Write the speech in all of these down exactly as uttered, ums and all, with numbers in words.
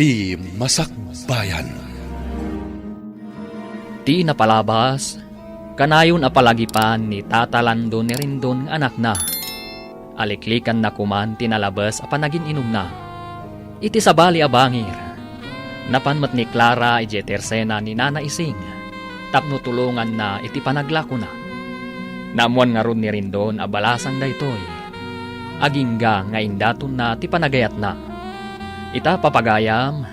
Ti Masakbayan. Ti napalabas, kanayon a palagipan ni Tata Lando ni Rendon nga anakna. Aliklikanna koman ti nalabes a panagin-inumna. Iti sabali a bangir, napan met ni Clara idiay tersena ni Nana Ising tapno tulonganna iti panaglakona. Naammoan ngarud ni Rendon a balasang daytoy, agingga nga indatonna ti panagayatna. Ita, papagayam,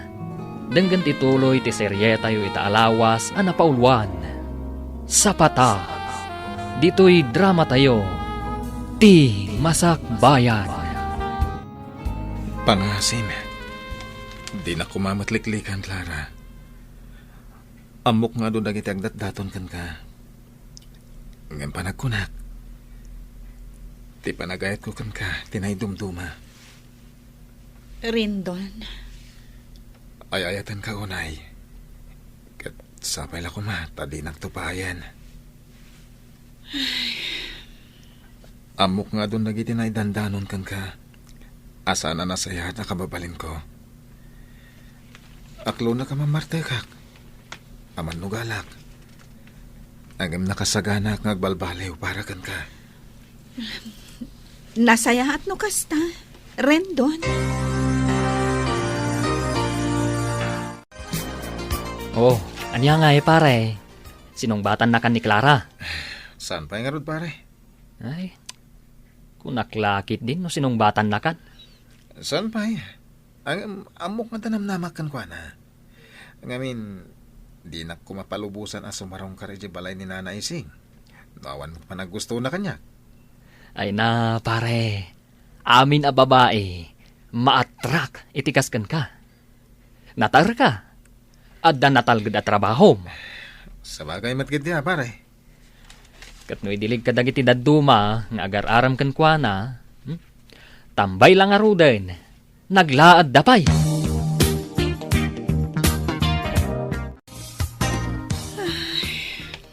denggen ti tuloy ti serietayo ita a lawas a napauluan, Sapata. Ditoy dramatayo, Ti Masakbayan. Pangasim, dinak koma met liklikan, Clara. Ammok nga adu dagiti agdatdaton kenka. Ngem panagkunak, ti panagayatko kenka ti naidumduma. Rendon. Ay-ayatenka unay. Ket sapay la koma ta dinak tupayen. Ammok nga adun dagiti naidandanon kenka a saan a nasayaat a kababalinko. Aklonek a mammartekak, a mannugalak. Ngem nakasaganak nga agbalbaliw para kenka. Nasayaat no kasta, Rendon. Oh, ania ngay, pare? Sinungbatannakan ni Clara? Saan pay ngarud, pare? Ay, kunak la ketdin no sinungbatannakan. Saan pay? Ang, ammok nga danamnamak kenkuana. Ngamin, dinak koma palubosan a sumarungkar idiay balay ni Nana Ising. No awan met panaggustona kaniak. Ay na, pare. Amin a babai, maatrak iti kas kenka. Natarka. Adda natalged a trabahom. Sabagay met ketdi a, pare. Ket no idilig kadagiti dadduma nga agar-aram kenkuana, hmm? Tambay la ngaruden, naglaadda pay.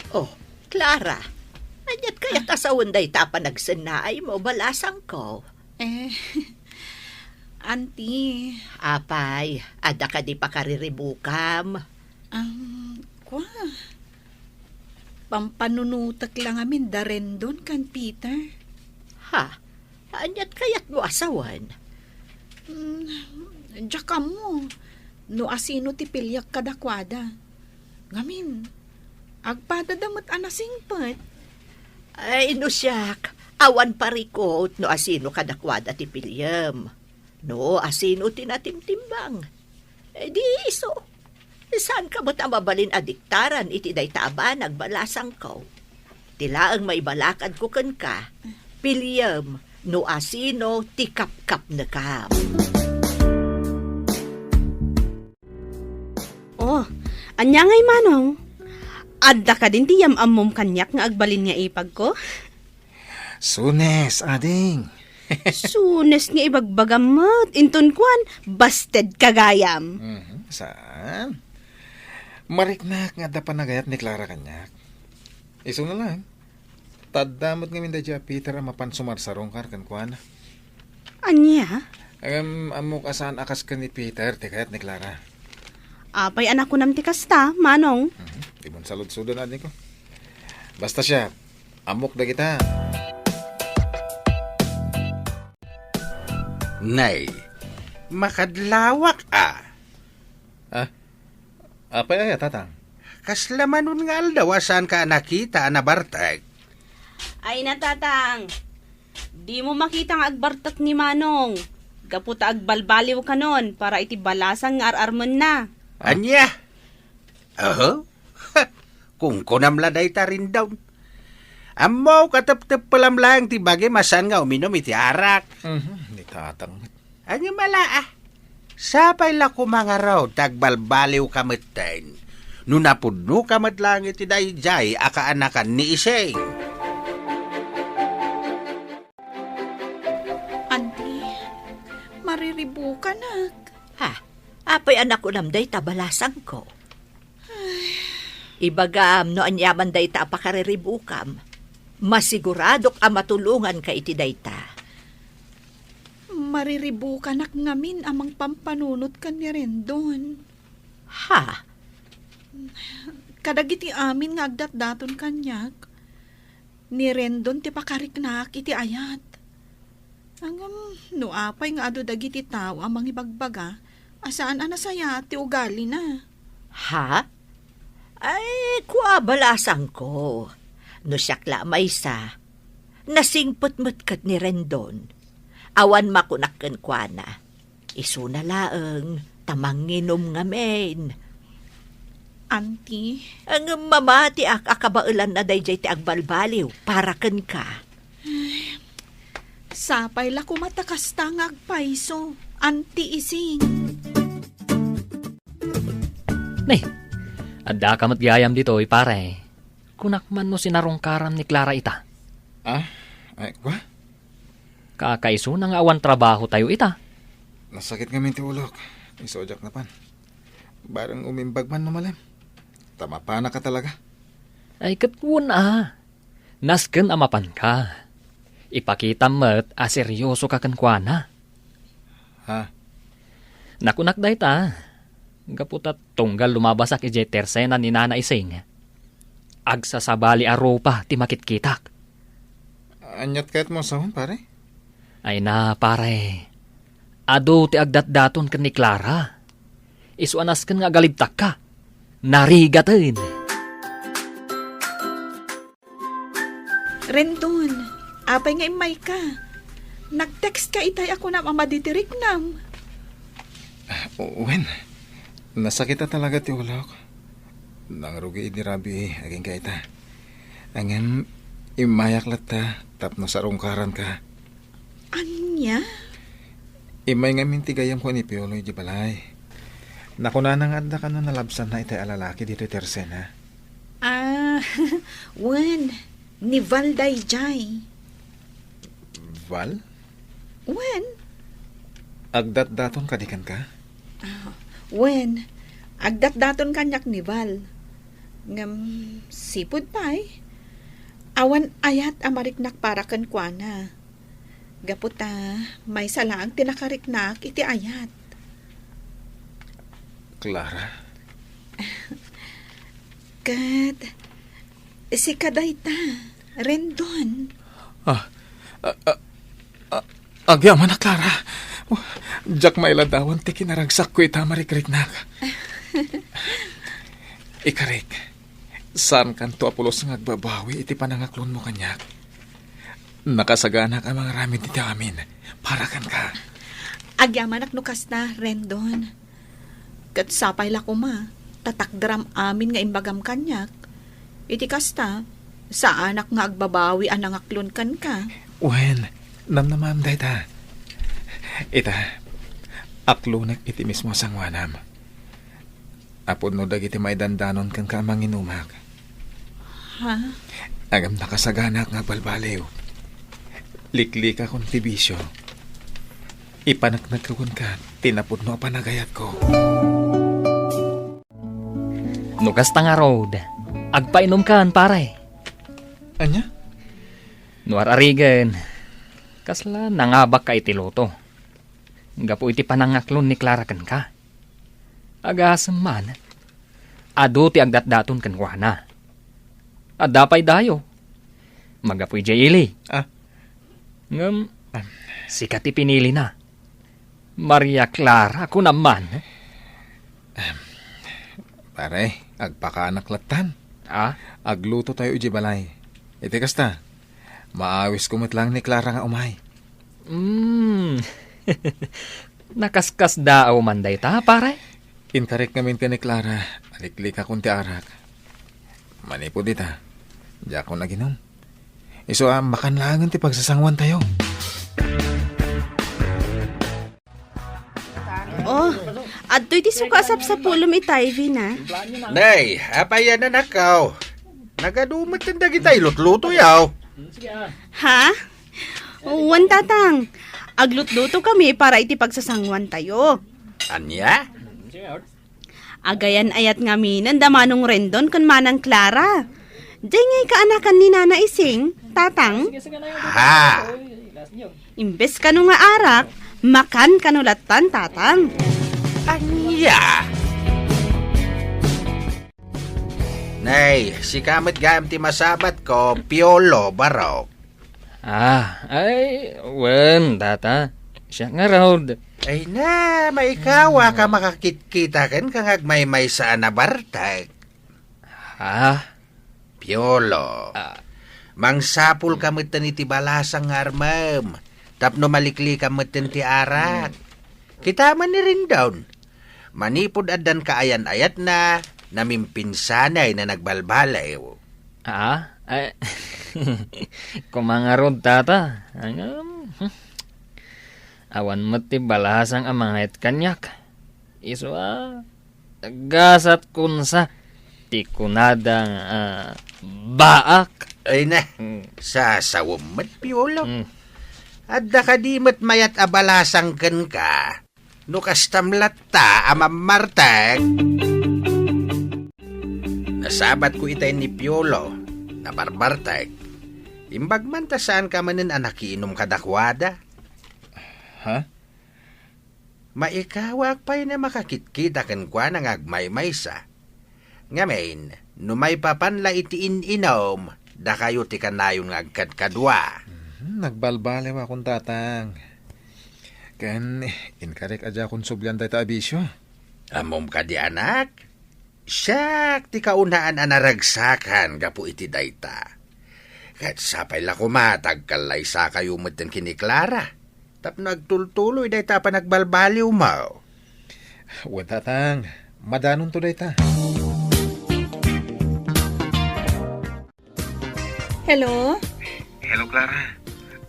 Oh, Clara, aniat kayat a sawen dayta a panagsennaaymo, balasangko? Eh, Auntie. Apay, adda kadi pakariribukam? Ang, kua, pampanunotek la ngamin da Rendon ken Peter. Ha? Aniat kayatmo a sawen? Mm, diak ammo no asino ti piliek kadakuada. Ngamin, agpadada met a nasingpet. Ay, no siak, awan parikut no asino kadakuada ti piliem. No asino ti natimtimbang. Eh, di isu. Saanka met a mabalin a diktaran iti dayta a banag, balasangko. Ti laeng maibalakadko kenka, piliem no asino ti kapkapnekam. Oh, ania ngay, Manong? Adda kadin ti yam-ammom kaniak nga agbalin nga ipagko? Sunes, ading. Sunes nga ibagbagam met. Inton kuan, basted ka gayam. Mhm, saan? Mariknak nga adda panagayat ni Clara kaniak. Isu na lang. Tadda met ngamin daydiay a Peter a mapan sumarsarungkar kenkuana. Ania? Ngem, ammok a saan a kas ken ni Peter ti kayat ni Clara. Apay a nakunam ti kasta, Manong? Mhm. Ibon saludsoden, adingko. Basta siak, ammok dagita. Nay, makadlawak a. Ah, apay aya, Tatang? Kasla manon nga aldaw a saanka a nakita a nabartek? Ay na, Tatang. Dimo makita nga agbartek ni Manong. Gapu ta agbalbaliw kanon para iti balasang nga ar-armenna. Ah. Ania? Oho? Kunkunam la dayta, Rendon. Ammok a tepteppelam laeng ti bagim a saan nga uminum iti arak. Mhm, ni Tatang met. Ania mala, ah? Sapay la koma ngarud ta agbalbaliwka metten no napudnoka met laeng iti daydiay a kaanakan ni Ising. Auntie, mariribukanak. Ha? Apay a nakunam dayta, balasangko? Ibagam no aniaman dayta a pakariribukam. Masiguradok a matulonganka iti dayta. Mariribukanak ngamin a mangpampanunot ken ni Rendon. Ha? Kadagiti amin nga agdatdaton kaniak, ni Rendon ti pakariknaak iti ayat. Ngem no apay nga adu dagiti tao a mangibagbaga a saan a nasayaat ti ugalina. Ha? Ay, kua, balasangko. No siak la maysa, nasingpet met ket ni Rendon. Awan makunak kenkuana. Isuna laeng ta manginom ngamin. Anti. Ngem mamatiak a kabaelanna daydiay ti agbalbaliw para kenka. Sapay la koma ta kasta nga agpayso, Anti Ising. Nay, addaka met gayam ditoy, pare. Kunak man no sinarungkaram ni Clara ita. Ah? Ay, kwa? Kakaisuna nga awan trabahotayo ita. Nasakit ngamin ti ulok. Isu a diak napan. Bareng umimbag man no malem. Ta mapanaka talaga. Ay, ket wen a. Nasken a mapanka. Ipakitam met a seriosoka kenkuana. Ha? Nakunak dayta, gapu ta tunggal lumabasak idiay tersena ni Nana Ising, agsasabali a rupa ti makitkitak. Aniat kayatmo a sawen, pare? Ay na, pare. Adu ti agdatdaton ken ni Clara. Isu a nasken nga agalibtakka. Narigaten. Rendon, apay nga immayka? Nag-text ka itay a kunam a madi ti riknam. Ah, wen, nasakit a talaga ti ulok. Nangrugi idi rabii agingga ita. Ngem, immayak latta tapno sarungkaranka. Ania? Immay ngamin ti gayyemko ni Piolo idiay balay. Nakunana nga adda kano nalabsanna itay a lalaki ditoy tersena. Ah, wen, ni Val daydiay. Val? Wen. Agdatdaton kadi kenka? Ah, wen, agdatdaton kaniak ni Val. Ngem, sipud pay, awan ayat a mariknak para kenkuana. Gapu ta, maysa laeng ti nakariknak iti ayat. Clara? Ket, sika dayta, Rendon. Ah, ah, ah, ah, agyamanak, Clara. Oh, diak mailadawan ti kinaragsakko ita a marikriknak. Ikarik, saankanto a pulos nga agbabawi iti panangaklonmo kaniak. Nakasaganak a mangaramid iti amin para kenka. Agyamanak no kasta, Rendon. Ket sapay la koma, ta takderam amin nga imbagam kaniak. Iti kasta, saanak nga agbabawi a nangaklon kenka. Wen, namnamam dayta. Ita, aklonek iti mismo a sangoanam. Apo no dagiti maidandanon kenka a manginumak. Ha? Ngem nakasaganak nga agbalbaliw. Liklikakon ti bisio. Ipaneknekko kenka ti napudno a panagayatko. No kasta ngarud, agpainumkan, pare. Ania? No ar-arigen, kasla nangabakka iti luto. Gapu iti panangaklon ni Clara kenka. Agasem man, adu ti agdatdaton kenkuana. Adda pay dayo. Magapu idiay ili. Ah. Ngem, ah, sika ti pinilina. Maria Clara, kunam man. Ahem. Pare, agpakaanak lattan. Ah? Agluto tayo idiay balay. Iti kasta, maawisko met laeng ni Clara nga umay. Mm. Nakaskasdaaw man dayta, pare? Inkarek ngamin ken ni Clara, aliklikakon ti arak. Manipud ita, diakon aginom. Isu a, makan laengen ti pagsasangoantayo. Oh, adtoy ti suka a sapsapulem ita, Ivy, na. Nay, apay a nanakaw? Nagadu met dagitay lutlutoyaw. Ha? Wen, Tatang. Aglutluto kami para iti pagsasangoantayo. Ania? Agayan-ayat ngaminen da Manong Rendon ken Manang Clara. Diay ngay kaanakan ni Nana Ising, Tatang? Ha? Imbes kano nga arak, Makan kano lattan, Tatang? Ania? Nay, sika met gayam ti masabatko, Piolo, barok. Ah, ay, wen, Tata. Siak ngarud. Ay na, maikawak a makakitkita kenka nga agmaymaysa a nabartek. Ha? Piolo, ah, mangsapulka metten iti balasang nga armem, tapno maliklikam metten ti arak. Hmm. Kitaem ni Rendon, manipud addan kaayan-ayatna, namimpinsanay na nagbalbaliw. Ah? Ay, koma ngarud, Tata. Ngem, hmm. Awan met ti balasang a mangayat kaniak. Isu a, gasat kunsa ti kunada nga, ah, baak. Ay na, mm, sasawem met, Piolo. Mm. Adda kadi met mayat a balasang kenka? No kastam latta a mammartek. Nasabatko itay ni Piolo, nabarbartek. Imbag man ta saanka manen a nakiinum kadakuada. Ha? Maikawak pay a makakitkita kenkuana nga agmaymaysa. Ngamin, no maipapan la iti in-inum, dakayo ti kanayon nga agkadkadua. Mhm, nagbalbaliwakon, Tatang. Ken, inkarik a diakon sublian dayta a bisio. Ammom kadi, anak? Siak ti kaunaan a naragsakan gapu iti dayta. Ket sapay la koma ta agkallaysakayo metten ken ni Clara tapno agtultuloy dayta a panagbalbaliwmo. Wen, Tatang, madanonto dayta. Hello? Hello, Clara.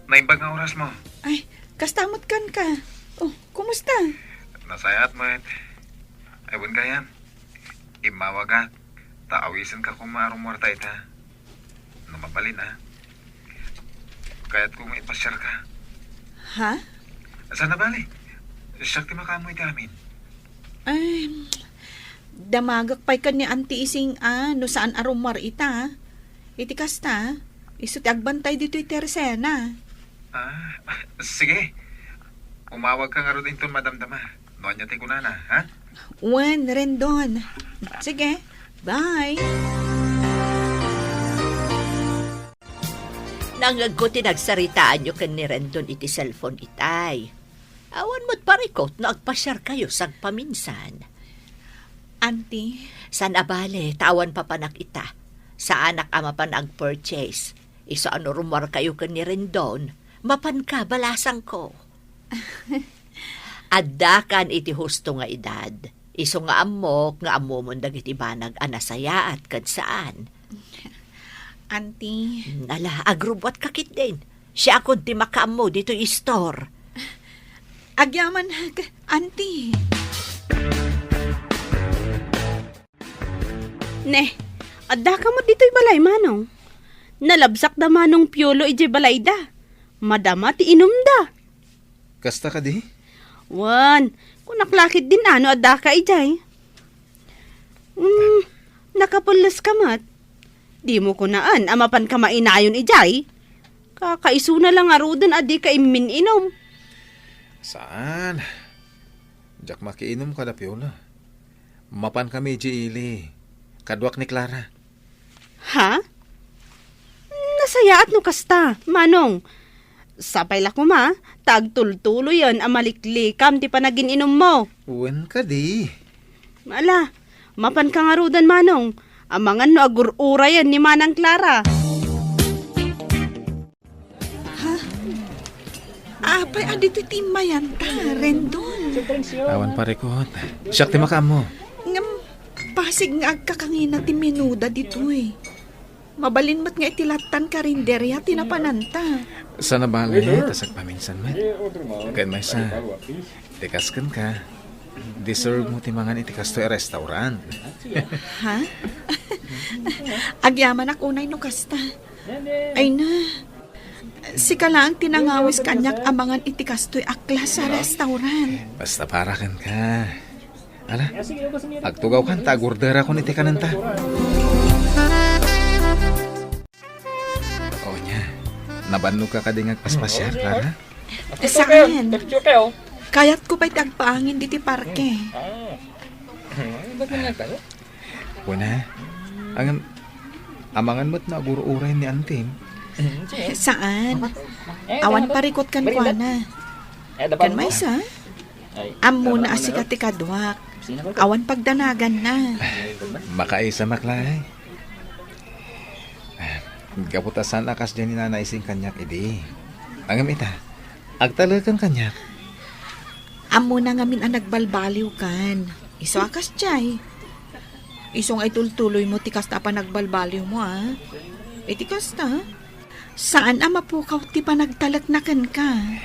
Naimbag nga orasmo. Ay, kasta met kenka. Oh, kumusta? Nasayaat met. Ay, wen gayam. Immawagak ta awisenka koma a rummuarta ita. No mabalin, a. Kayatko nga ipasiarka. Ha? Saan a bale? Siak ti makaammo iti amin. Ay, damagek pay ken ni Auntie Ising a no saan a rummuar ita. Iti kasta, isu ti agbantay ditoy ti Teresena. Ah, sige. Umawagka ngarud inton madamdama. No ania ti kunana, ha? Wen, Rendon. Sige, bye. Nangngegko ti nagsaritaanyo ken ni Rendon iti cellphone itay. Awan met parikut no agpasiarkayo sagpaminsan. Auntie? Saan a bale, ta awan papanak ita. Saanak a mapan agpurchase. Isu a no rummuarkayo ken ni Rendon, mapanka balasangko. Addakan iti husto nga edad. Isu nga ammok nga ammomon dagiti banag a nasayaat ken saan. Auntie. Hmm, ala, agrubbuatka ketdin. Siakon ti makaammo ditoy istor. Agyaman, Auntie. Ne, addaka met ditoy balay, Manong. Nalabsakda Manong Piolo idiay balayda. Madama ti inumda. Kasta kadi? Wen, kunak la ketdin a no addaka idiay. Hmm, nakapulleska met. Dimo kunaan a mapanka mainayon idiay? Kakaisuna la ngaruden a dika immin-inum. Saan? Diak makiinum kada Piolo. Mapankami idiay ili. Kaduak ni Clara. Ha? Nasayaat no kasta, Manong. Sapay la koma, ta agtultuloyen a maliklikam ti panagin-inummo. Wen kadi. Ala, mapanka ngaruden, Manong. Amangan no agur-urayen ni Manang Clara. Ha? Apay a ditoy ti immayanta, Rendon? Awan parikut. Siak ti makaammo. Ngem, pasig nga agkakangina ti menuda ditoy. Mabalin met nga iti lattan karinderia ti napananta. Saan a bale, ta sagpaminsan met. Ken maysa, ti kas kenka, deserve mo ti mangan iti kastoy a restaurant. Ha? Agyamanak unay no kasta. Ay na. Sika laeng ti nangawis kaniak a mangan iti kastoy a klase a restaurant. Basta para kenka. Ala, agtugawkan ta agorderakon iti kanenta. O nia, nabannogka kadi nga agpaspasiar, Clara? Saan? Kayatko pay ti agpaangin ditoy parke. Ah. Ba't mo nagtago? Kuna, ang amangan met no agur-uray ni antim. Saan? Awan parikot kenkuana. Ken maysa, ammona a sika ti kaduak. Awan pagdanaganna. Makaisa met laeng. Gapu ta saan a kasdiay ni Nana Ising kaniak idi. Ngem ita, agtaleken kaniak. Ammona ngamin a nagbalbaliwkan. Isu a kasdiay. Isu nga itultuloymo ti kasta a panagbalbaliwmo, a? Iti kasta, saan a mapukaw ti panagtalekna kenka.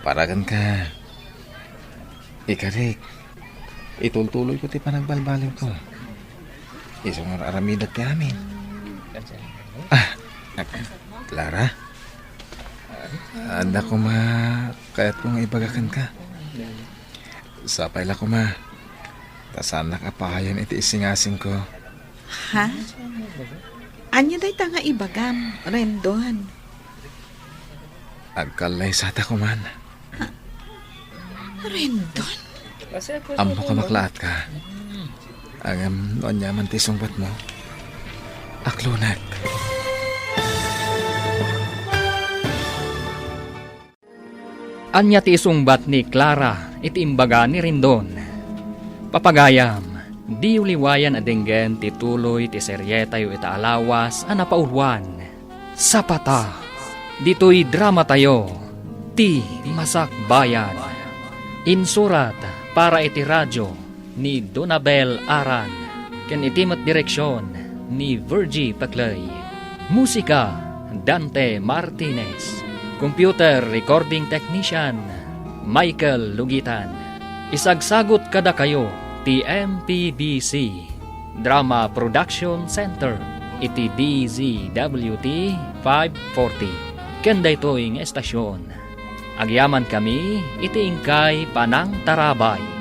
Para kenka. Ikarik, itultuloyko ti panagbalbaliwko. Isu nga ar-aramidek ti amin. Ah, Clara? Adda koma kayatko nga ibaga kenka. Sapay la koma, ta saannak a paayan iti isingasingko. Ha? Ania dayta nga ibagam, Rendon? Agkallaysata koman. Rendon? Ammok a maklaat ka. Ngem no ania man ti sungbatmo, aklonek. Ania ti isungbat ni Clara iti imbaga ni Rendon? Papagayam, diyo liwayan a denggen ti tuloy ti serietayo ita a lawas a napauluan. Sapata, ditoy dramatayo, Ti Masakbayan. Insurat para iti radio ni Donabel Aran, ken iti met direksion ni Virgie Paclay. Musika, Dante Martinez. Computer recording technician, Michael Lugitan. Isagsagut kadakayo ti M P B C Drama Production Center iti D Z W T five forty. Ken daytoy nga estasion, agyamankami iti inkay panangtarabay.